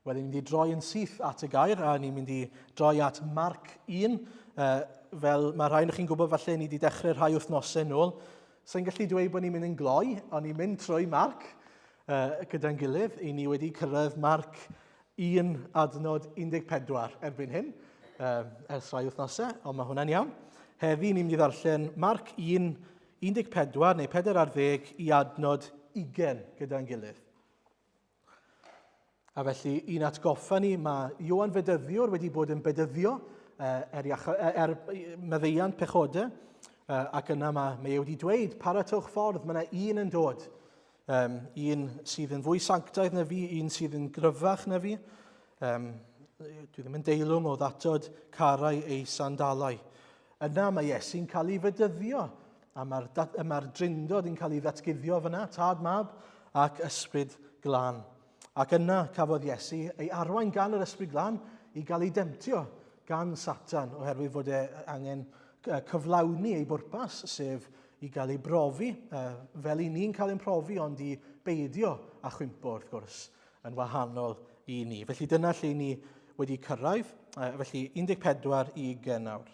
Wel, ni'n mynd i droi yn syth at y gair, a ni'n mynd i droi at Marc 1. Uh, fel mae rhai chi'n gwybod, falle ni wedi dechrau rhai wythnosau nôl. Sa'n gallu dweud bod ni'n mynd yn gloi, ond ni'n mynd trwy Marc uh, gyda'n gilydd. I ni wedi cyrraedd Marc 1 adnod 14 erbyn hyn, uh, ers rhai wythnosau, ond mae hwnna'n iawn. Heddi ni'n mynd i ddarllen Marc 1, 14 neu 4 ar ddeg i adnod 20 gyda'n gilydd. A felly, i'n atgoffa ni, mae Ioan Fedyddiwr wedi bod yn bedyddio er, iach, er maddeuant pechodau, ac yna mae, mae e wedi dweud, paratowch ffordd, mae yna un yn dod. Um, un sydd yn fwy sanctaidd na fi, un sydd yn gryfach na fi. Um, dwi ddim yn deilwng o ddatod carau ei sandalau. Yna mae Iesu'n cael ei fedyddio, a mae'r, mae'r drindod yn cael ei ddatguddio fyna, tad, mab ac ysbryd glân. Ac yna cafodd Iesu ei arwain gan yr ysbryd glân i gael ei demtio gan Satan oherwydd fod e angen cyflawni ei bwrpas, sef i gael ei brofi, fel i ni'n cael ein profi, ond i beidio â chwympo, wrth gwrs, yn wahanol i ni. Felly dyna lle ni wedi cyrraedd, felly 14 i 20 nawr.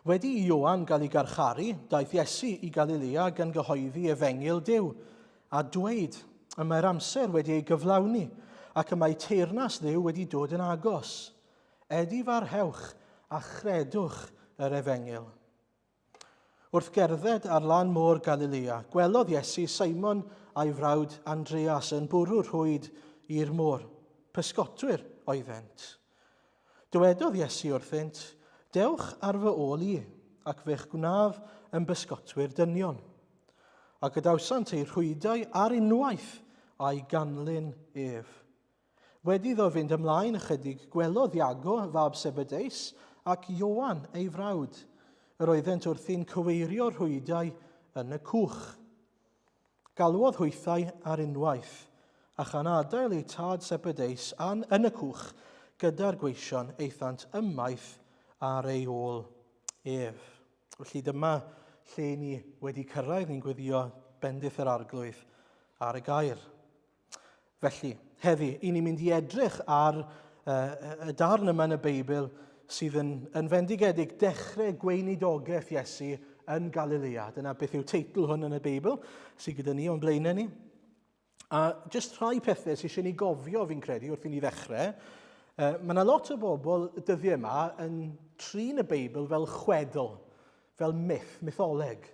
Wedi i Ioan gael ei garcharu, daeth Iesu i Galilea gan gyhoeddi efengyl Duw, a dweud, Y mae'r amser wedi ei gyflawni, ac y mae teyrnas Dduw wedi dod yn agos. Edifarhewch a chredwch yr efengyl. Wrth gerdded ar lan môr Galilea, gwelodd Iesu Simon a'i frawd Andreas yn bwrw rhwyd i'r môr. Pysgotwyr oeddent. Dywedodd Iesu wrthynt, Dewch ar fy ôl i, ac fe'ch gwnaf yn bysgotwyr dynion. A gadawsant eu rhwydau ar unwaith a'i ganlyn ef. Wedi iddo fynd ymlaen ychydig, gwelodd Iago, fab Sebedeus, ac Ioan, ei frawd. Yr oeddent wrthi'n cyweirio rhwydau yn y cwch. Galwodd hwythau ar unwaith, a chan adael eu tad Sebedeus an yn y cwch gyda'r gweision, aethant ymaith ar ei ôl ef. Felly dyma lle ni wedi cyrraedd, ni'n gweddio bendith yr Arglwydd ar y gair. Felly, heddi, i ni'n mynd i edrych ar uh, y darn yma yn y Beibl sydd yn, yn fendigedig dechrau gweinidogaeth Iesu yn Galilea. Dyna beth yw teitl hwn yn y Beibl sydd gyda ni o'n blaenau ni. A jyst rhai pethau sydd eisiau ni gofio, fi'n credu, wrth i ni ddechrau. Uh, mae yna lot o bobl dyddiau yma yn trin y Beibl fel chwedl, fel myth, mytholeg.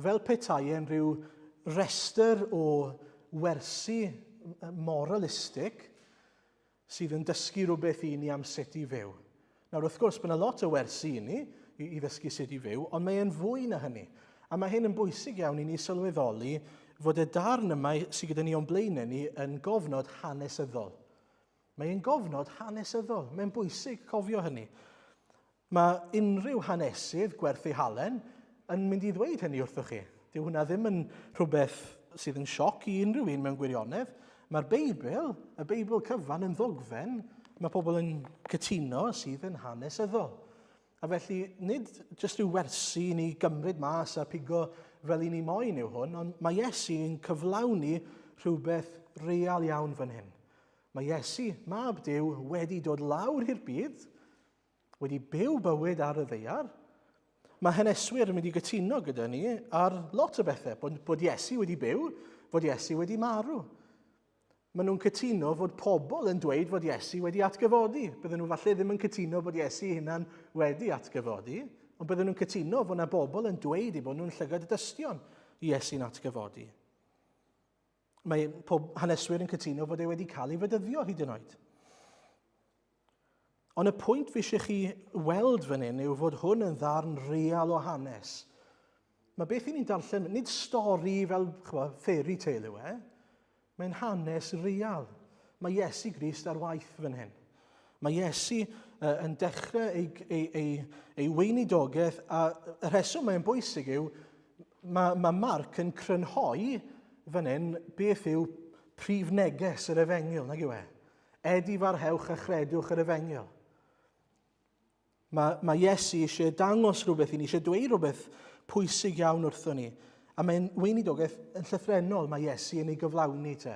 Fel petai e'n rhyw restr o wersi moralistig sydd yn dysgu rhywbeth i ni am sut i fyw. Nawr, wrth gwrs, mae yna lot o wersi i ni i, i ddysgu sut i fyw, ond mae e'n fwy na hynny. A mae hyn yn bwysig iawn i ni sylweddoli fod y darn yma sydd gyda ni o'n blaenau ni yn gofnod hanesyddol. Mae e'n gofnod hanesyddol. Mae'n bwysig cofio hynny. Mae unrhyw hanesydd gwerth ei halen yn mynd i ddweud hynny wrthoch chi. Dyw hwnna ddim yn rhywbeth sydd yn sioc i unrhyw un mewn gwirionedd. Mae'r Beibl, y Beibl cyfan yn ddogfen, mae pobl yn cytuno sydd yn hanesyddol. A felly, nid jyst rhyw wersi i ni gymryd mas a pigo fel i ni moyn yw hwn, ond mae Iesu yn cyflawni rhywbeth real iawn fan hyn. Mae Iesu, mab Duw, wedi dod lawr i'r byd, wedi byw bywyd ar y ddaear. Mae haneswyr yn mynd i gytuno gyda ni ar lot o bethau, bod, bod Iesu wedi byw, fod Iesu wedi marw. Maen nhw'n cytuno fod pobl yn dweud fod Iesu wedi atgyfodi. Bydden nhw falle ddim yn cytuno bod Iesu hunan wedi atgyfodi, ond bydden nhw'n cytuno fod yna bobl yn dweud eu bod nhw'n llygad y dystion i Iesu'n atgyfodi. Mae pob haneswyr yn cytuno fod e wedi cael ei fedyddio hyd yn oed. Ond y pwynt fi eisiau chi weld fan hyn yw fod hwn yn ddarn real o hanes. Mae beth i ni'n darllen, nid stori fel chwa, fairy tale yw e, mae'n hanes real. Mae Iesu Grist ar waith fan hyn. Mae Iesu uh, yn dechrau ei, ei, ei, ei weinidogaeth a y rheswm mae'n bwysig yw mae, mae Marc yn crynhoi fan hyn beth yw prif neges yr efengyl, nag yw e? Edifarhewch a chredwch yr efengyl. Mae, mae Iesu eisiau dangos rhywbeth i ni, eisiau dweud rhywbeth pwysig iawn wrthon ni. A mae'n weinidogaeth yn llythrennol mae Iesu yn ei gyflawni te.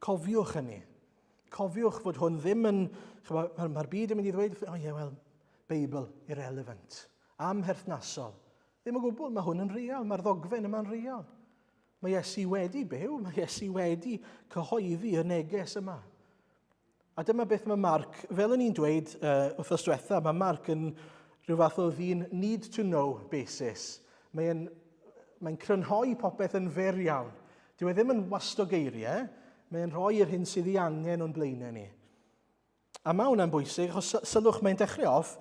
Cofiwch hynny. Cofiwch fod hwn ddim yn... Mae'r ma byd yn mynd i ddweud, oh yeah, well, Beibl, irrelevant, amherthnasol. Ddim o gwbl, mae hwn yn real, mae'r ddogfen yma'n real. Mae Iesu wedi byw, mae Iesu wedi cyhoeddi y neges yma. A dyma beth mae Mark, fel o'n i'n dweud wythnos diwetha, mae Mark yn rhyw fath o ddyn need to know basis. Mae'n mae crynhoi popeth yn fyr iawn. Dyw e ddim yn wasto geiriau, mae'n rhoi yr hyn sydd ei angen o'n blaenau ni. A mae hwnna'n bwysig, achos sylwch, mae'n dechrau off,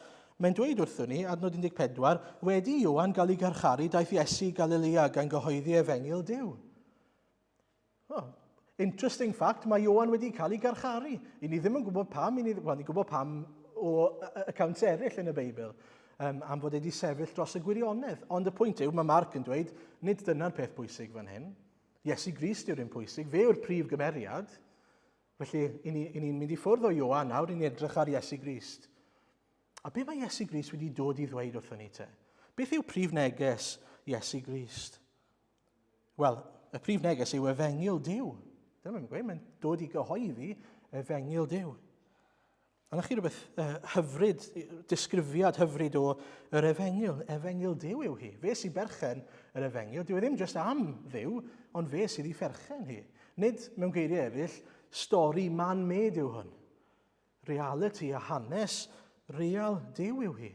mae'n dweud wrthwn ni, adnod 14, wedi Ioan gael ei garcharu, daeth Iesu i Galilea gan gyhoeddi efengyl Duw. Oh, interesting fact, mae Ioan wedi cael ei garcharu. I ni ddim yn gwybod pam, i ni, well, ni'n gwybod pam o accounts eraill yn y Beibl, am fod e wedi sefyll dros y gwirionedd. Ond y pwynt yw, mae Mark yn dweud, nid dyna'r peth pwysig fan hyn. Iesu Grist yw'r un pwysig, fe yw'r prif gymeriad. Felly, i ni'n ni mynd i ffwrdd o Ioan nawr, i ni edrych ar Iesu Grist. A be mae Iesu Grist wedi dod i ddweud wrthyn ni te? Beth yw prif neges Iesu Grist? Wel, y prif neges yw efengyl Duw. Dyma mae'n gweud, mae'n dod i gyhoeddi efengyl Duw. A na chi rhywbeth hyfryd, disgrifiad hyfryd o yr efengyl. Efengyl Duw yw hi. Fe sy'n berchen yr efengyl. Dyw e ddim jyst am Dduw, ond fe sydd ei pherchen hi. Nid, mewn geiriau eraill, stori man-made yw hwn. Reality a hanes real Duw yw hi.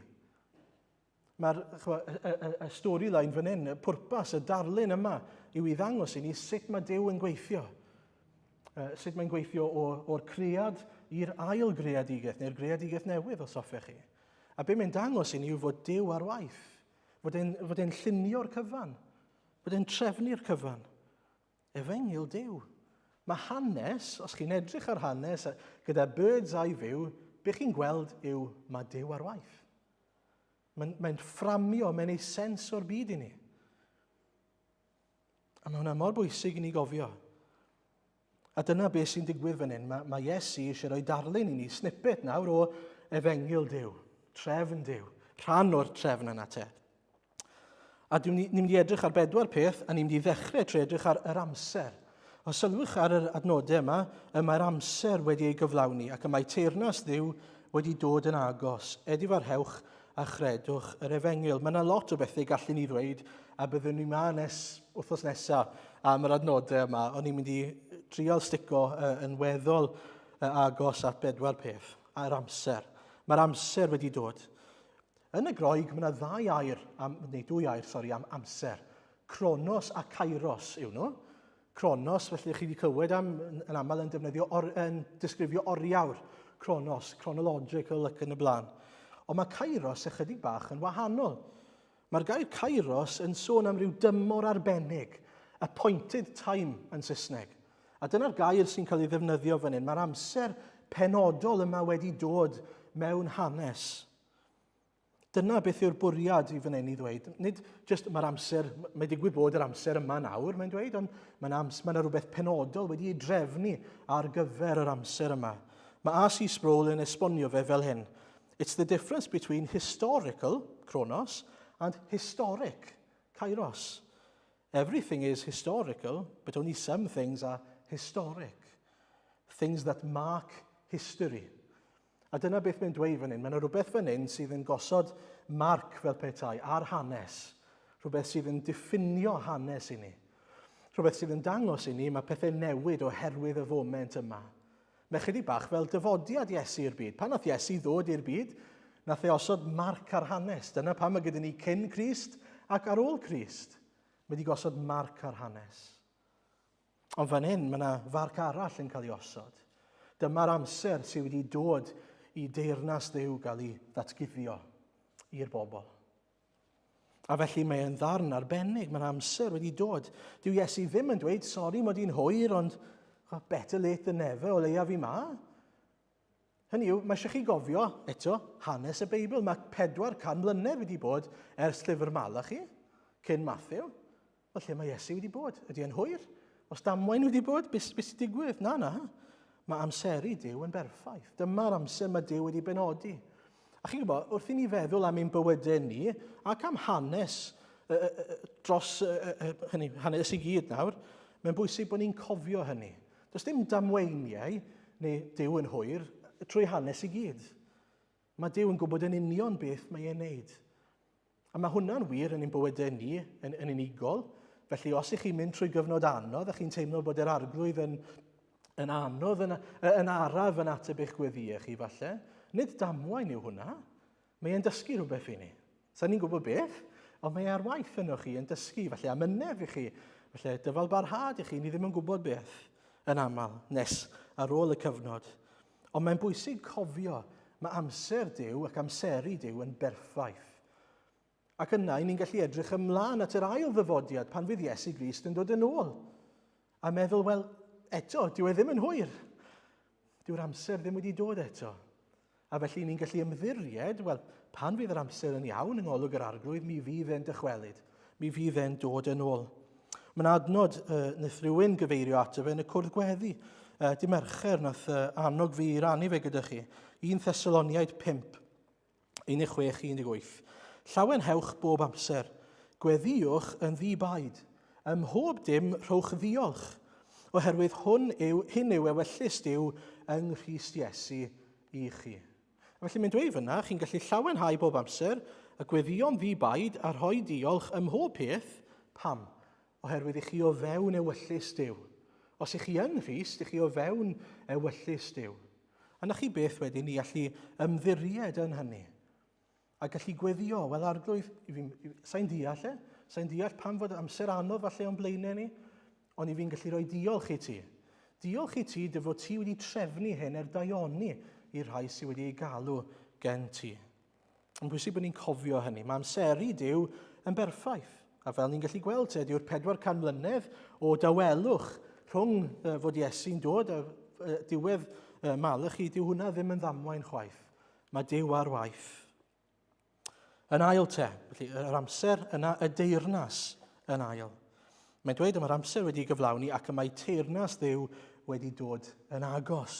Mae'r y, y, y storyline fan hyn, y pwrpas, y darlun yma, yw i ddangos i ni sut mae Duw yn gweithio. Sut mae'n gweithio o'r cread i'r ail greadigaeth, neu'r greadigaeth newydd, os hoffech chi. A be mae'n dangos i ni yw fod Duw ar waith, fod e'n, fod e'n llunio'r cyfan, fod e'n trefnu'r cyfan. Efengyl Duw. Mae hanes, os chi'n edrych ar hanes gyda bird's eye view, be chi'n gweld yw mae Duw ar waith. Mae'n mae fframio, mae'n ei sens o'r byd i ni. A mae hwnna mor bwysig i ni gofio. A dyna beth sy'n digwydd fan hyn. Mae, mae Iesu eisiau rhoi darlun i ni, snippet nawr o efengyl Duw, trefn Duw, rhan o'r trefn yna te. A ni'n mynd i edrych ar bedwar peth, a ni'n mynd i ddechrau trwy edrych ar yr amser. Os sylwch ar yr adnodau yma, y mae'r amser wedi ei gyflawni ac y mae teyrnas Dduw wedi dod yn agos. Edifarhewch a chredwch yr efengyl. Mae yna lot o bethau gallen ni ddweud a byddwn ni ma nes wythnos nesaf am yr adnodau yma, ond ni'n mynd i trial stico yn weddol agos at bedwar peth, a'r amser. Mae'r amser wedi dod. Yn y Groeg, mae yna ddau air, am, neu dwy air, sori, am amser. Kronos a Kairos yw nhw. Kronos, felly chi wedi clywed am, yn aml yn defnyddio, or, yn disgrifio oriawr. Kronos, chronological ac yn y blaen. Ond mae Kairos ychydig bach yn wahanol. Mae'r gair Kairos yn sôn am ryw dymor arbennig, appointed time yn Saesneg. A dyna'r gair sy'n cael ei ddefnyddio fan hyn. Mae'r amser penodol yma wedi dod mewn hanes. Dyna beth yw'r bwriad i fan hyn i ddweud. Nid just mae'r amser, mae digwydd bod yr amser yma nawr, mae'n dweud, ond mae'n ams, mae yna rhywbeth penodol wedi ei drefnu ar gyfer yr amser yma. Mae R.C. Sproul yn esbonio fe fel hyn. It's the difference between historical, chronos, and historic, kairos. Everything is historical, but only some things are historic. Things that mark history. A dyna beth mae'n dweud fan hyn. Mae yna rhywbeth fan hyn sydd yn gosod marc fel petai ar hanes. Rhywbeth sydd yn diffinio hanes i ni. Rhywbeth sydd yn dangos i ni mae pethau'n newid oherwydd y foment yma. Mae chydig bach fel dyfodiad Iesu i'r byd. Pan nath Iesu ddod i'r byd, nath e osod marc ar hanes. Dyna pam mae gyda ni cyn Crist ac ar ôl Crist. Mae wedi gosod marc ar hanes. Ond fan hyn, mae yna farc arall yn cael ei osod. Dyma'r amser sydd wedi dod i deyrnas Dduw gael ei ddatguddio i'r bobl. A felly mae e'n ddarn arbennig, mae'r amser wedi dod. Dyw Iesu ddim yn dweud, sori mod i'n hwyr, ond better late than never, o leia fi ma. Hynny yw, mae eisiau chi gofio, eto, hanes y Beibl. Mae 400 mlynedd wedi bod ers llyfr Malachi, cyn Matthew. Wel, lle mae Iesu wedi bod? Ydy e'n hwyr? Os damwain wedi bod, beth be sy'n digwydd? Na, na. Mae amseru Duw yn berffaith. Dyma'r amser mae Duw wedi benodi. A chi'n gwybod, wrth i ni feddwl am ein bywydau ni, ac am hanes dros hynny, hanes i gyd nawr, mae'n bwysig bod ni'n cofio hynny. Does dim damweiniau neu Duw yn hwyr trwy hanes i gyd. Mae Duw yn gwybod yn union beth mae e'n neud. A mae hwnna'n wir yn ein bywydau ni yn, yn unigol. Felly os ych chi'n mynd trwy gyfnod anodd a chi'n teimlo bod yr arglwydd yn, yn anodd, yn, yn araf yn ateb eich gweddïau chi falle, nid damwain yw hwnna. Mae e'n dysgu rhywbeth i ni. Sa'n ni'n gwybod beth, ond mae e ar waith yno chi yn dysgu, falle amynedd i chi, falle dyfal barhad i chi, ni ddim yn gwybod beth yn aml nes ar ôl y cyfnod. Ond mae'n bwysig cofio, mae amser Duw ac amseru Duw yn berffaith. Ac yna, i ni'n gallu edrych ymlaen at yr ail ddyfodiad pan fydd Iesu Grist yn dod yn ôl. A meddwl, wel, eto, dyw e ddim yn hwyr. Dyw'r amser ddim wedi dod eto. A felly ni'n gallu ymddiried, wel, pan fydd yr amser yn iawn yng ngolwg yr arglwydd, mi fydd e'n dychwelyd. Mi fydd e'n dod yn ôl. Mae'n adnod uh, wnaeth rhywun gyfeirio ato fe yn y cwrdd gweddi. Uh, dim Mercher nath uh, annog fi i rannu fe gyda chi. 1 Thessaloniaid 5, 16, 18. Llawenhewch bob amser. Gweddïwch yn ddi-baid. Ym mhob dim rhowch ddiolch, oherwydd hwn yw, hyn yw ewyllys Duw yng Nghrist Iesu i chi. A felly mae'n dweud fyna, chi'n gallu llawenhau bob amser, a gweddïo'n ddi-baid a rhoi diolch ym mhob peth. Pam? Oherwydd i chi o fewn ewyllys Duw. Os i chi yng Nghrist, i chi o fewn ewyllys Duw. A na chi beth wedyn i allu ymddiried yn hynny. A gallu gweddio, wel arglwydd, sa'n deall e, sa'n deall pam fod amser anodd falle o'n blaenau ni, ond i fi'n gallu rhoi diolch i ti. Diolch i ti dy fod ti wedi trefnu hyn er daioni i'r rhai sydd wedi ei galw gen ti. Yn bwysig bod ni'n cofio hynny. Mae amseru Duw yn berffaith. A fel ni'n gallu gweld te, dyw'r 400 mlynedd o dawelwch rhwng fod Iesu'n dod a diwedd Malachi, dyw hwnna ddim yn ddamwain chwaith. Mae Duw ar waith. Yn ail te, felly yr amser yna y deyrnas yn ail. Mae'n dweud y mae'r amser wedi gyflawni ac y mae teyrnas Dduw wedi dod yn agos.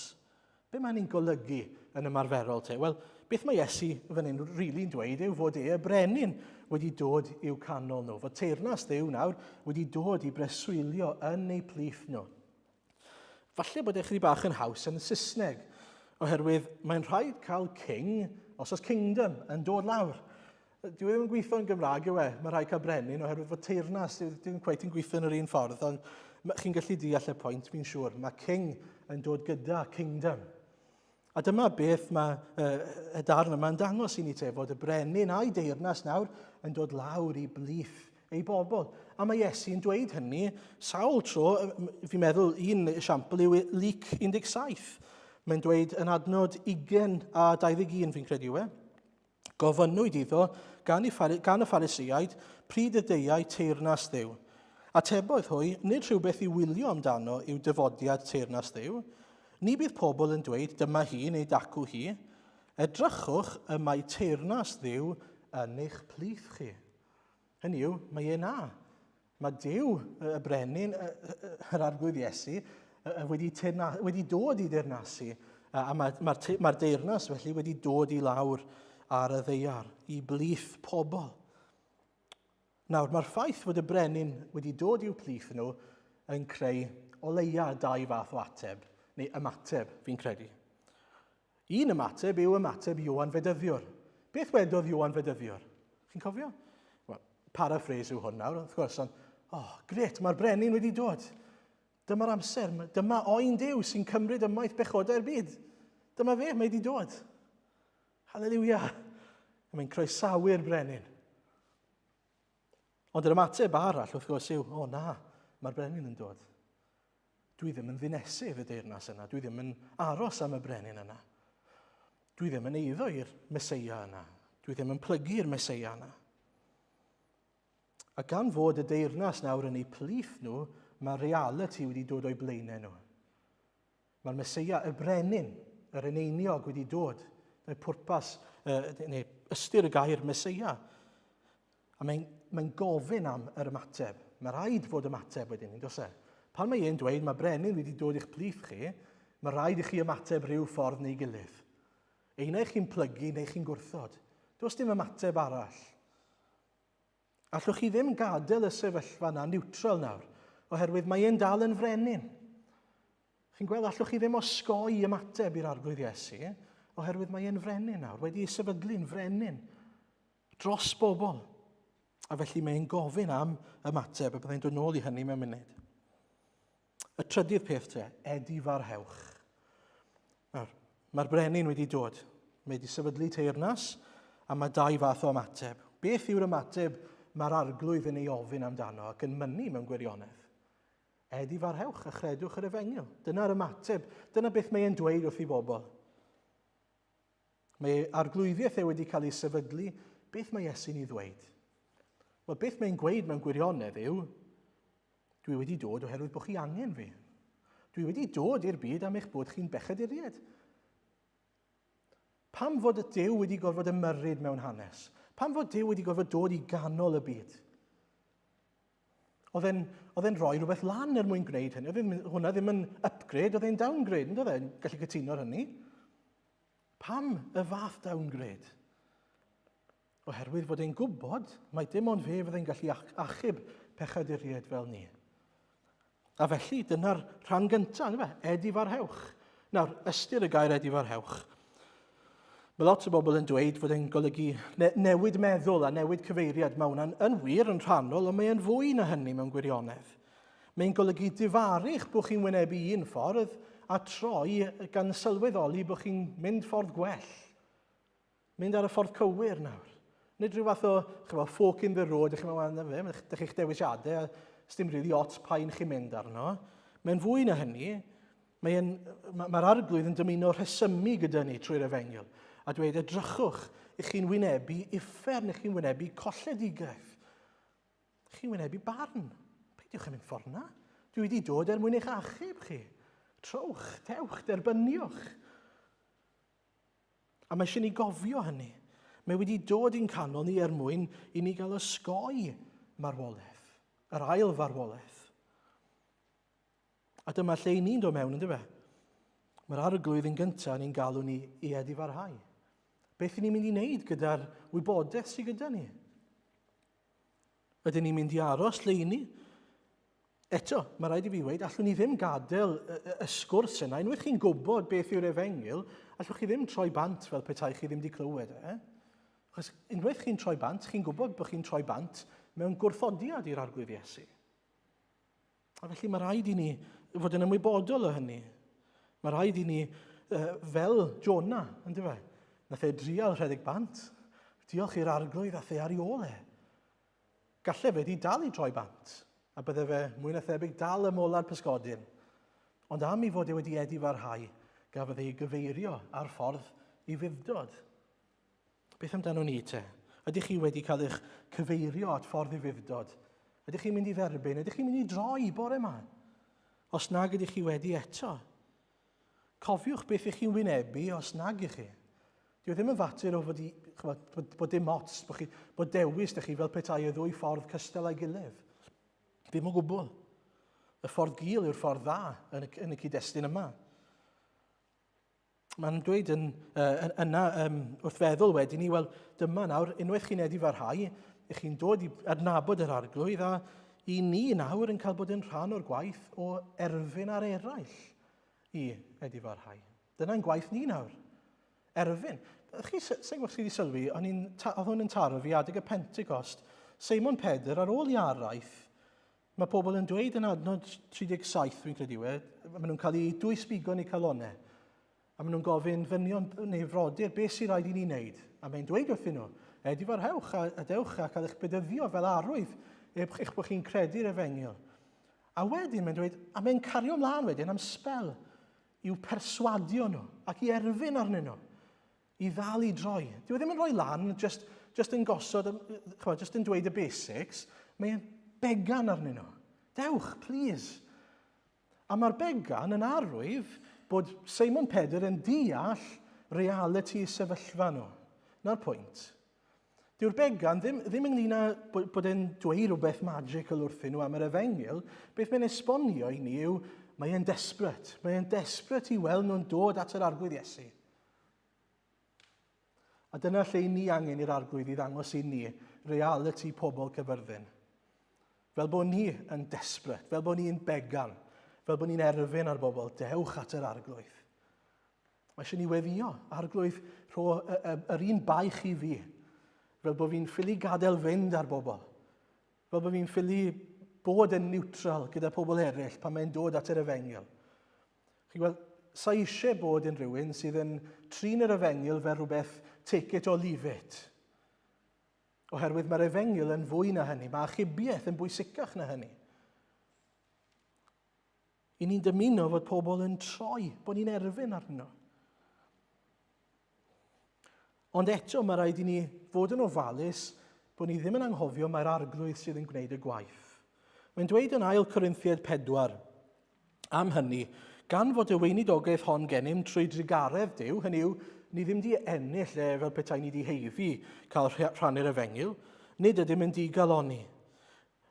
Be mae'n ni'n golygu yn ymarferol te? Wel, beth mae Iesu fan hyn rili'n dweud yw fod e y brenin wedi dod i'w canol nhw, fod teyrnas Dduw nawr wedi dod i breswylio yn eu plith nhw. Falle bod e chydig bach yn haws yn Saesneg, oherwydd mae'n rhaid cael king os oes kingdom yn dod lawr. Dwi e ddim yn gweithio yn Gymraeg yw e, mae rhaid cael brenin oherwydd fod teyrnas, dwi ddim cweit yn gweithio yn yr un ffordd, ond chi'n gallu deall y pwynt, fi'n siŵr. Mae king yn dod gyda kingdom. A dyma beth mae y darn yma'n dangos i ni te, fod y brenin a'i deyrnas nawr yn dod lawr i blith ei bobl. A mae Iesu'n dweud hynny sawl tro, fi'n meddwl un esiampl yw Luc 17. Mae'n dweud yn adnod 20 a 21 fi'n credu yw e. Gofynnwyd iddo gan, i, gan y Pharisïaid pryd y deuai teyrnas Dduw. Atebodd hwy, nid rhywbeth i wylio amdano yw dyfodiad teyrnas Dduw. Ni bydd pobl yn dweud dyma hi neu dacw hi. Edrychwch, y mae teyrnas Dduw yn eich plith chi. Hynny yw, mae e na. Mae Duw, y brenin, yr arglwydd Iesu, wedi, teyrna, wedi dod i deyrnasu, a mae'r mae, mae deyrnas felly wedi dod i lawr ar y ddeiar, i blith pobl. Nawr, mae'r ffaith fod y brenin wedi dod i'w plith nhw yn creu o leia dau fath o ateb, neu ymateb, fi'n credu. Un ymateb yw ymateb Ioan Fedyddiwr. Beth wedodd Ioan Fedyddiwr? Chi'n cofio? Wel, paraphrase yw hwn nawr, wrth gwrs, ond, oh, gret, mae'r brenin wedi dod. Dyma'r amser, dyma oen Duw sy'n cymryd ymaith bechodau'r byd. Dyma fe, mae wedi dod. Halleluia! Mae'n croesawu'r brenin. Ond yr ymateb arall, wrth gwrs, yw, o na, mae'r brenin yn dod. Dwi ddim yn ddinesydd y deyrnas yna. Dwi ddim yn aros am y brenin yna. Dwi ddim yn eiddo i'r Meseia yna. Dwi ddim yn plygu i'r Meseia yna. A gan fod y deyrnas nawr yn eu plith nhw, mae reality wedi dod o'i blaenau nhw. Mae'r Meseia, y brenin, yr eneiniog wedi dod. Mae pwrpas, neu ystyr y gair Meseia. A mae'n mae gofyn am yr ymateb. Mae rhaid fod ymateb wedyn, yn does e? Pan mae e'n dweud mae brenin wedi dod i'ch plith chi, mae rhaid i chi ymateb rhyw ffordd neu gilydd. Ein eich chi'n plygu neu chi'n gwrthod. Does dim ymateb arall. Allwch chi ddim gadael y sefyllfa na neutral nawr, oherwydd mae e'n dal yn frenin. Chi'n gweld, allwch chi ddim osgoi ymateb i'r Arglwydd Iesu, oherwydd mae e'n frenin nawr, wedi ei sefydlu'n frenin dros bobl. A felly mae'n gofyn am ymateb, a byddai'n dod nôl i hynny mewn munud. Y trydydd peth te, edifarhewch. Nawr, mae'r brenin wedi dod. Mae wedi sefydlu teyrnas, a mae dau fath o ymateb. Beth yw'r ymateb mae'r arglwydd yn ei ofyn amdano ac yn mynnu mewn gwirionedd? Edifarhewch a chredwch yr efengyl. Dyna'r ymateb. Dyna beth mae e'n dweud wrth i bobl. Mae arglwyddiaeth e wedi cael ei sefydlu. Beth mae Iesu'n ei ddweud? Wel, beth mae'n gweud mewn gwirionedd yw, dwi wedi dod oherwydd bod chi angen fi. Dwi wedi dod i'r byd am eich bod chi'n bechaduriaid. Pam fod y Duw wedi gorfod ymyrryd mewn hanes? Pam fod Duw wedi gorfod dod i ganol y byd? Oedd e'n, oedd e'n rhoi rhywbeth lan er mwyn gwneud hynny. Oedd e hwnna ddim yn upgrade, oedd e'n downgrade, yn dod e'n gallu cytuno ar hynny. Pam y fath downgrade? Oherwydd fod e'n gwybod mai dim ond fe fyddai'n gallu achub pechaduriaid fel ni. A felly, dyna'r rhan gyntaf, ynddo fe? Edifarhewch. Nawr, ystyr y gair edifarhewch. Mae lot o bobl yn dweud fod e'n golygu ne newid meddwl a newid cyfeiriad. Mae hwnna'n yn wir yn rhannol, ond mae'n fwy na hynny mewn gwirionedd. Mae'n golygu difaru'ch bod chi'n wynebu un ffordd a troi gan sylweddoli bod chi'n mynd ffordd gwell. Mynd ar y ffordd cywir nawr. Nid rhyw fath o, chymod, fork in the road, chi'n meddwl, na fe, dych chi'ch dewisiadau, a dim rili ots pa un chi'n mynd arno. Mae'n fwy na hynny. Mae'r mae, mae arglwydd yn dymuno rhesymu gyda ni trwy'r efengyl a dweud, edrychwch, ych chi'n wynebu uffern, ych chi'n wynebu colledigaeth. Chi'n wynebu barn. Peidiwch yn mynd ffordd na. Dwi wedi dod er mwyn eich achub chi. Trowch, dewch, derbyniwch. A mae eisiau ni gofio hynny. Mae wedi dod i'n canol ni er mwyn i ni gael osgoi marwolaeth, yr ail farwolaeth. A dyma lle i ni'n dod mewn, ynddo fe? Mae'r arglwydd yn gyntaf ni'n galw ni i edifarhau. Beth i ni'n mynd i wneud gyda'r wybodaeth sydd gyda ni? Ydyn ni'n mynd i aros lle i ni? Eto, mae rhaid i fi weud, allwn ni ddim gadael y, y, y sgwrs yna. Unwaith chi'n gwybod beth yw'r efengyl, allwch chi ddim troi bant fel petai chi ddim wedi clywed e. Achos unwaith chi'n troi bant, chi'n gwybod bod chi'n troi bant mewn gwrthodiad i'r Arglwydd Iesu. A felly mae rhaid i ni fod yn ymwybodol o hynny. Mae rhaid i ni, fel Jonah, ynddo fe, nath e drial rhedeg bant. Diolch i'r Arglwydd, ath e ar ei ôl e. Galle fe 'di dal i droi bant, a bydde fe, mwy na thebyg, dal ym mola'r pysgodyn. Ond am ei fod e wedi edifarhau, gafodd ei gyfeirio ar ffordd i fuddod. Beth amdano ni te? Ydych chi wedi cael eich cyfeirio at ffordd i fuddod? Ydych chi'n mynd i dderbyn? Ydych chi'n mynd i droi bore yma? Os nag ydych chi wedi eto, Cofiwch beth ych chi'n wynebu os nag ych chi. Dyw e ddim yn fater o fod, i, chymod, bod, bod dim ots, bod, chi, bod dewis ydych chi fel petai y ddwy ffordd cystal â'i gilydd. Ddim o gwbl. Y ffordd gul yw'r ffordd dda yn y, yn y cyd-destun yma. Mae'n dweud yn, uh, yna um, wrth feddwl wedyn ni, wel, dyma nawr, unwaith chi'n edifarhau, ych chi'n dod i adnabod yr arglwydd a i ni nawr yn cael bod yn rhan o'r gwaith o erfyn ar eraill i edifarhau. Dyna'n gwaith ni nawr. Erfyn. Chi, sa'n gwybod chi wedi sylwi, o'n i'n, oedd hwn yn taro fi adeg y Pentecost. Seimon Pedr, ar ôl i araith, mae pobl yn dweud yn adnod 37, fi'n credu yw e, maen nhw'n cael eu dwysbigo yn eu calonau. A maen nhw'n gofyn, ddynion neu frodyr, beth sy'n rhaid i ni wneud? A mae'n dweud wrthyn nhw, edifarhewch a, a dewch a cael eich bedyddio fel arwydd eich bod chi'n credu'r efengyl. A wedyn mae'n dweud, a mae'n cario ymlaen wedyn am sbel i'w perswadio nhw ac i erfyn arnyn nhw i ddal i droi. Dyw e ddim yn rhoi lan, just, just yn gosod, chwa, just yn dweud y basics. Mae'n began arnyn nhw. Dewch, please. A mae'r began yn arwydd bod Seimon Pedr yn deall reality sefyllfa nhw. Na'r pwynt. Dyw'r began ddim, ddim ynglyn â bod, bod e'n dweud rhywbeth magical wrthyn nhw am yr efengyl. Beth mae'n esbonio i ni yw mae e'n desperate. Mae e'n desperate i weld nhw'n dod at yr Arglwydd Iesu. A dyna lle ni angen i'r Arglwydd i ddangos i ni reality pobl Cyfyrddin. Fel bod ni yn desperate, fel bod ni'n began, Fel bod ni'n erfyn ar bobl, dewch at yr arglwydd. Mae eisiau ni weddio, arglwydd, rho yr un baich i fi, fel bod fi'n ffili gadael fynd ar bobl. Fel bod fi'n ffili bod yn neutral gyda pobl eraill pan mae'n dod at yr efengyl. Chi'n gweld, sa eisiau bod yn rhywun sydd yn trin yr efengyl fel rhywbeth take it or leave it. Oherwydd mae'r efengyl yn fwy na hynny, mae achubiaeth yn bwysicach na hynny. I ni'n dymuno fod pobl yn troi, bod ni'n erfyn arnyn nhw. Ond eto mae rhaid i ni fod yn ofalus bod ni ddim yn anghofio mae'r arglwydd sydd yn gwneud y gwaith. Mae'n dweud yn ail Corinthiaid 4 am hynny, gan fod y weinidogaeth hon gennym trwy drugaredd Duw, hynny yw, ni ddim di ennill e fel petai ni di heiddi cael rhannu'r efengyl, nid ydym yn digalonni.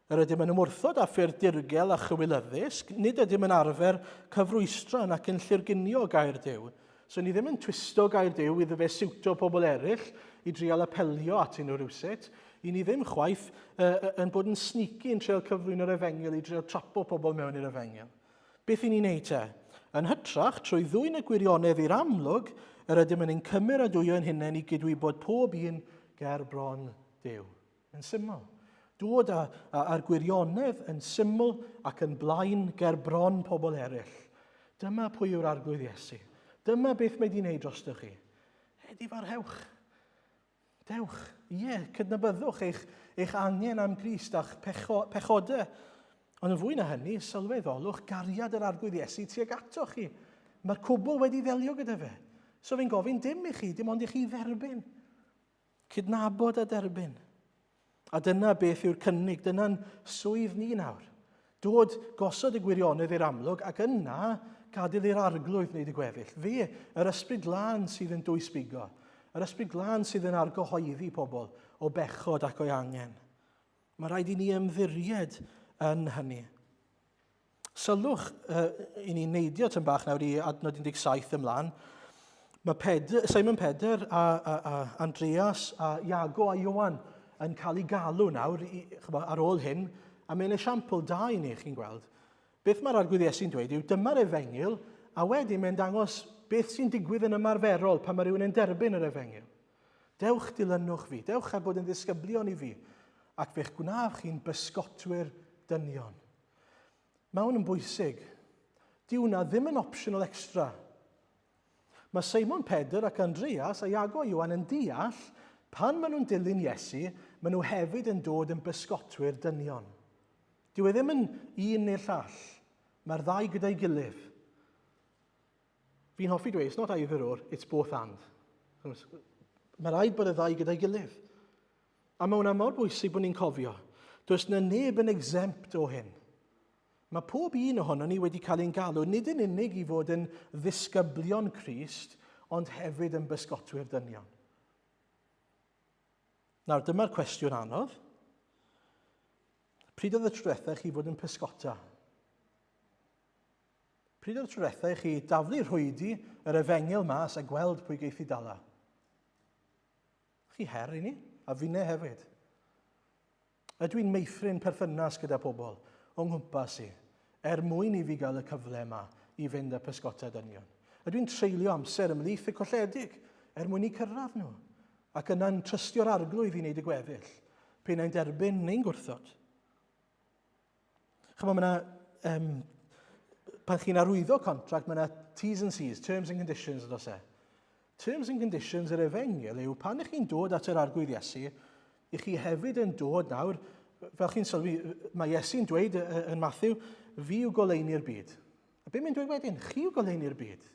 Yr ydym yn ymwrthod â ffyrdd dirgel a chywilyddus, nid ydym yn arfer cyfrwystra nac yn llurgunio gair Duw. So ni ddim yn twisto gair Duw iddo fe siwto pobl eraill i drial apelio atyn nhw rhywsut. I ni ddim chwaith uh, yn bod yn sneaky yn trial cyflwyno'r efengyl i drial trapo pobl mewn i'r efengyl. Beth i ni'n neud te? Yn hytrach, trwy ddwyn y gwirionedd i'r amlwg, yr ydym yn ein cymeradwyo ein hunain i gydwybod pob un ger bron Duw. Yn syml. Dod â, â, â'r gwirionedd yn syml ac yn blaen ger bron pobl eraill. Dyma pwy yw'r Arglwydd Iesu. Dyma beth mae di wneud drostoch chi. Edifarhewch. Dewch. Ie, cydnabyddwch eich, eich angen am Grist a'ch pecho, pechodau. Ond yn fwy na hynny, sylweddolwch gariad yr Arglwydd Iesu tuag atoch chi. Mae'r cwbl wedi ddelio gyda fe. So fi'n gofyn dim i chi, dim ond i chi dderbyn. Cydnabod a derbyn. A dyna beth yw'r cynnig, dyna'n swydd ni nawr. Dod gosod y gwirionedd i'r amlwg ac yna gadael i'r arglwydd wneud y gweddill. Fe, yr ysbryd glân sydd yn dwysbigo, yr ysbryd glân sydd yn argyhoeddi pobl o bechod ac o'i angen. Mae rhaid i ni ymddiried yn hynny. Sylwch, uh, i ni'n neidio tyn bach nawr i adnod 17 ymlaen. Mae Pedr, Simon Pedr a, a, a Andreas a Iago a Iowan yn cael ei galw nawr i, chybo, ar ôl hyn, a mae'n esiampl da i ni, chi'n gweld. Beth mae'r Arglwydd Iesu'n dweud yw dyma'r efengyl, a wedyn mae'n dangos beth sy'n digwydd yn ymarferol pan mae rhywun yn derbyn yr efengyl. Dewch dilynwch fi, dewch a bod yn ddisgyblion i fi, ac fe'ch gwnaf chi'n bysgotwyr dynion. Mae hwn yn bwysig. Dyw hwnna ddim yn optional extra. Mae Simon Pedr ac Andreas a Iago a Ioan yn deall pan maen nhw'n dilyn Iesu, maen nhw hefyd yn dod yn bysgotwyr dynion. Dyw e ddim yn un neu'r llall. Mae'r ddau gyda'i gilydd. Fi'n hoffi dweud, it's not either or, it's both and. Mae rhaid bod y ddau gyda'i gilydd. A mae hwnna mor bwysig bod ni'n cofio. Does na neb yn exempt o hyn. Mae pob un ohono ni wedi cael ein galw nid yn unig i fod yn ddisgyblion Crist, ond hefyd yn bysgotwyr dynion. Nawr, dyma'r cwestiwn anodd. Pryd oedd y tro diwethaf chi fod yn pysgota? Pryd oedd y tro diwethaf i chi daflu rhwydi yr efengyl mas a gweld pwy geith i dala? Chi her i ni, a finne hefyd. Ydw i'n meithrin perthynas gyda pobl o nghwmpas i, er mwyn i fi gael y cyfle yma i fynd a pysgota dynion? Ydw i'n treulio amser ymhlith y colledig er mwyn i cyrraedd nhw, ac yna'n trystio'r arglwydd i wneud y gweddill, pe neu'n derbyn neu'n gwrthod? Chymod, mae yna, um, pan chi'n arwyddo contract, mae yna T's and C's, terms and conditions, yn does e? Terms and conditions yr efengyl yw pan ych chi'n dod at yr arglwydd Iesu, i chi hefyd yn dod nawr, fel chi'n sylwi, mae Iesu'n dweud yn Matthew, fi yw goleuni'r byd. A be mae'n dweud wedyn? Chi yw goleuni'r byd.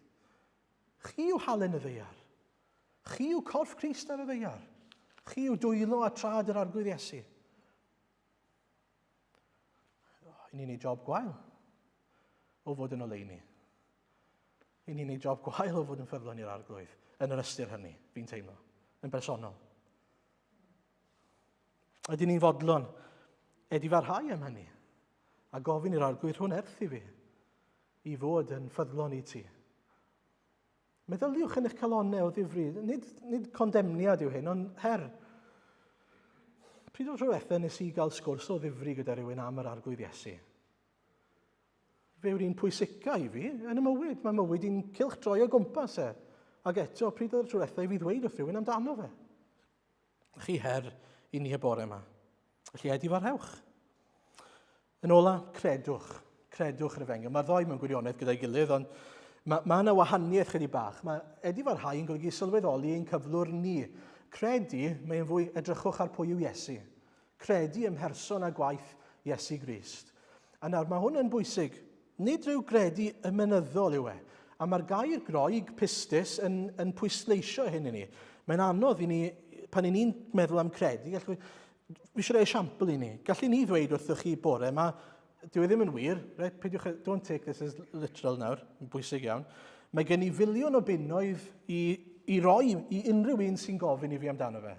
Chi yw halen y ddeiar. Chi yw corff Crist ar y ddeiar. Chi yw dwylo a trad yr arglwydd Iesu. I ni'n neud job gwael o fod yn oleuni. I ni'n neud job gwael o fod yn ffyddlon i'r arglwydd, yn yr ystyr hynny, fi'n teimlo, yn bersonol. Ydyn ni'n fodlon edifarhau am hynny a gofyn i'r arglwydd rhw'n erth i fi i fod yn ffyddlon i ti. Meddyliwch yn eich calonnau o ddifri. Nid, nid condemniad yw hyn, ond her. Pryd o'r tro diwetha nes i gael sgwrs o ddifri gyda rhywun am yr Arglwydd Iesu? Fe yw'r un pwysica i fi yn y mywyd. Mae mywyd i'n cylch droi o gwmpas e. Ac eto, pryd oedd y tro diwetha i fi ddweud wrth rhywun amdano fe? Chi her i ni y bore yma. Felly edifarhewch. Yn ola, credwch. Credwch yr efengyl. Mae'r ddoi mewn gwirionedd gyda'i gilydd, ond mae, mae yna wahaniaeth chydig bach. Mae edifarhau yn golygu sylweddoli ein cyflwr ni. Credu, mae'n fwy edrychwch ar pwy yw Iesu. Credu ym mherson a gwaith Iesu Grist. A nawr, mae hwn yn bwysig. Nid rhyw gredu ymenyddol yw e. A mae'r gair Groeg, pistis, yn, yn pwysleisio hyn i ni. Mae'n anodd i ni, pan i ni'n meddwl am credu, gallwn, fi eisiau rhoi esiampl i ni. Gallwn ni ddweud wrthych chi bore yma, dyw e ddim yn wir, right? Peidiwch, don't take this as literal nawr, yn bwysig iawn. Mae gen i filiwn o bunnoedd i, i roi i unrhyw un sy'n gofyn i fi amdano fe.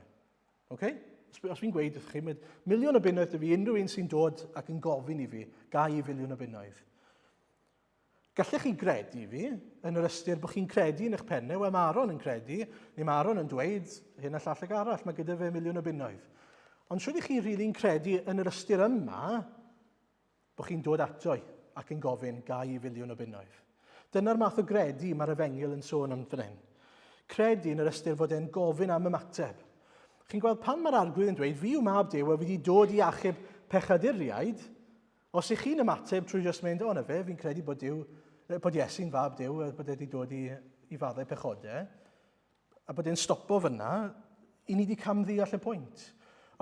Okay? Os, os fi'n gweud wrth chi, mae miliwn o bunnoedd dy fi, unrhyw un sy'n dod ac yn gofyn i fi, ga i filiwn o bunnoedd. Gallech chi gredu fi, yn yr ystyr bod chi'n credu yn eich pennau, wel mae Aaron yn credu, neu mae Aaron yn dweud hyn a llall ag arall, mae gyda fe miliwn o bunnoedd. Ond siwr i chi rili'n credu yn yr ystyr yma, bod chi'n dod ato i ac yn gofyn, ga i filiwn o bunnoedd. Dyna'r math o gredu mae'r efengyl yn sôn am fan hyn. Credu yn yr ystyr fod e'n gofyn am ymateb. Chi'n gweld pan mae'r arglwydd yn dweud, fi yw mab Duw a fi wedi dod i achub pechaduriaid, os ych chi'n ymateb trwy jyst mynd, o na fe, fi'n credu bod, Duw, bod Iesu'n fab Duw a bod e wedi dod i, i faddau pechodau, a bod e'n stopo fyna, i ni wedi camddeall y pwynt.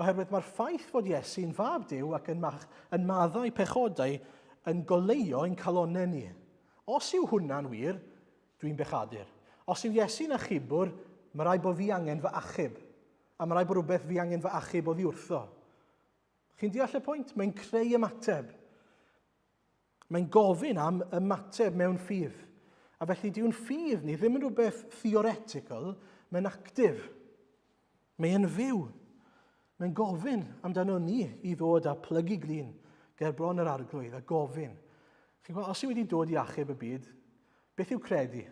Oherwydd mae'r ffaith fod Iesu'n fab Duw ac yn, mach, yn maddau pechodau yn goleuo ein calonnau ni. Os yw hwnna'n wir, dwi'n bechadur. Os yw Iesu'n achubwr, mae rhaid bod fi angen fy achub. A mae rhaid bod rhywbeth fi angen fy achub oddi wrtho. Chi'n deall y pwynt? Mae'n creu ymateb. Mae'n gofyn am ymateb mewn ffydd. A felly dyw'n ffydd ni ddim yn rhywbeth theoretical, mae'n actif. Mae'n fyw. Mae'n gofyn amdano ni i ddod a plygu glin ger bron yr arglwydd a gofyn. Chi'n gweld, os yw wedi dod i achub y byd, beth yw credu?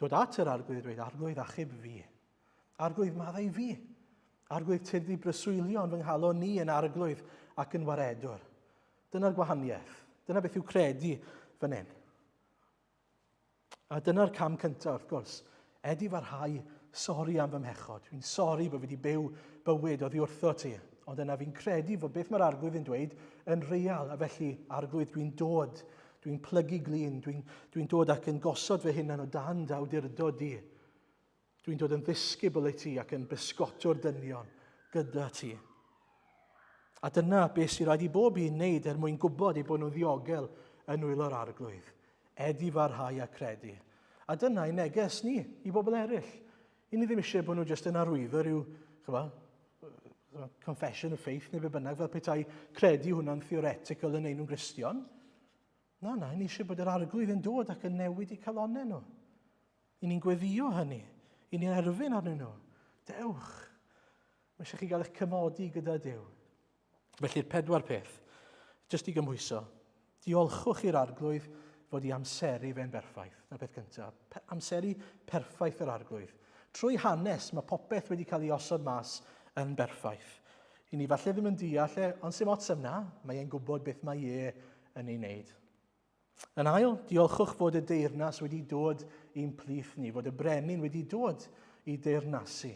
Dod at yr arglwydd a dweud, arglwydd achub fi. Arglwydd maddau fi. Arglwydd tyrd i breswylio yn fy nghalon ni yn arglwydd ac yn waredwr. Dyna'r gwahaniaeth. Dyna beth yw credu fan hyn. A dyna'r cam cyntaf, wrth gwrs. Edi farhau, sori am fy mhechod. Dwi'n sori bod fi wedi byw bywyd oddi wrtho ti. Ond yna fi'n credu fod beth mae'r arglwydd yn dweud yn real. A felly, arglwydd, dwi'n dod. Dwi'n plygu glin. Dwi'n dwi dod ac yn gosod fy hunan o dan dy awdurdod di. Dwi'n dod yn ddisgybl i ti ac yn bysgotwr dynion gyda ti. A dyna beth sy'n rhaid i bob un wneud er mwyn gwybod eu bod nhw'n ddiogel yn nwylo'r arglwydd. Edifarhau a credu. A dyna ein neges ni i bobl eraill. I ni ddim eisiau bod nhw jyst yn arwyddo rhyw, chyfa, confession of faith neu be bynnag, fel petai credu hwnna'n theoretical yn ein nhw'n Gristion. Na, na, ni eisiau bod yr arglwydd yn dod ac yn newid eu calonnau nhw. I ni'n gweddio hynny. I ni'n erfyn arnyn nhw. Dewch. Mae eisiau chi gael eich cymodi gyda Duw. Felly'r pedwar peth, jyst i gymhwyso, diolchwch i'r arglwydd fod i amseru fe'n berffaith. Dyna'r peth cyntaf. Amseru perffaith yr arglwydd. Trwy hanes, mae popeth wedi cael ei osod mas yn berffaith. I ni falle ddim yn deall e, ond sy'n ots am na, mae e'n gwybod beth mae e yn ei wneud. Yn ail, diolchwch fod y deyrnas wedi dod i'n plith ni, fod y brenin wedi dod i deyrnasu.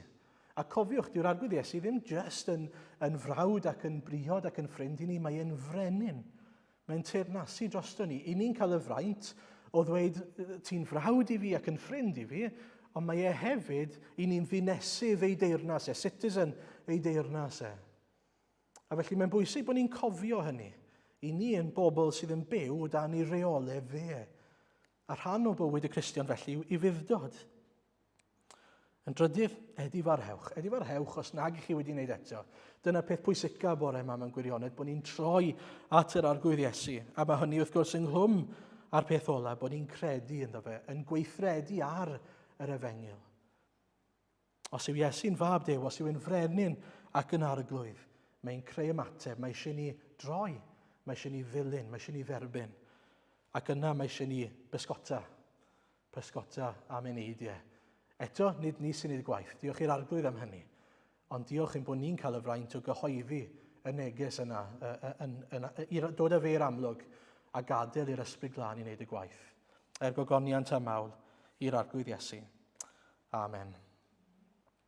A cofiwch, dyw'r Arglwydd Iesu ddim jyst yn, yn frawd ac yn briod ac yn ffrind i ni, mae e'n frenin. Mae'n teyrnasu drosto ni. I ni'n cael y fraint o ddweud ti'n frawd i fi ac yn ffrind i fi, ond mae e hefyd i ni'n ddinesydd ei deyrnas e, citizen ei deyrnas e. A felly mae'n bwysig bod ni'n cofio hynny. I ni yn bobl sydd yn byw o dan ei reolau fe. A rhan o bywyd y Cristion felly yw ufudd-dod. Yn drydydd, edifarhewch. Edifarhewch os nag ych chi wedi wneud eto. Dyna'r peth pwysica bore yma mewn gwirionedd, bod ni'n troi at yr Arglwydd Iesu. A mae hynny wrth gwrs ynghlwm â'r peth ola, bod ni'n credu ynddo fe, yn gweithredu ar yr efengyl. Os yw Iesu'n fab Duw, os yw e'n frenin ac yn arglwydd, mae'n creu ymateb, mae eisiau ni droi, mae eisiau ni ddilyn, mae eisiau ni dderbyn. Ac yna mae eisiau ni bysgota, pysgota am eneidiau. Eto, nid ni sy'n neud gwaith, diolch i'r arglwydd am hynny. Ond diolch ein bod ni'n cael y fraint o gyhoeddi y neges yna, yn, yn, yn, i dod â fe i'r amlwg. a gadael i'r Ysbryd Glân i wneud y gwaith. Er gogoniant a mawl i'r Arglwydd Iesu. Amen.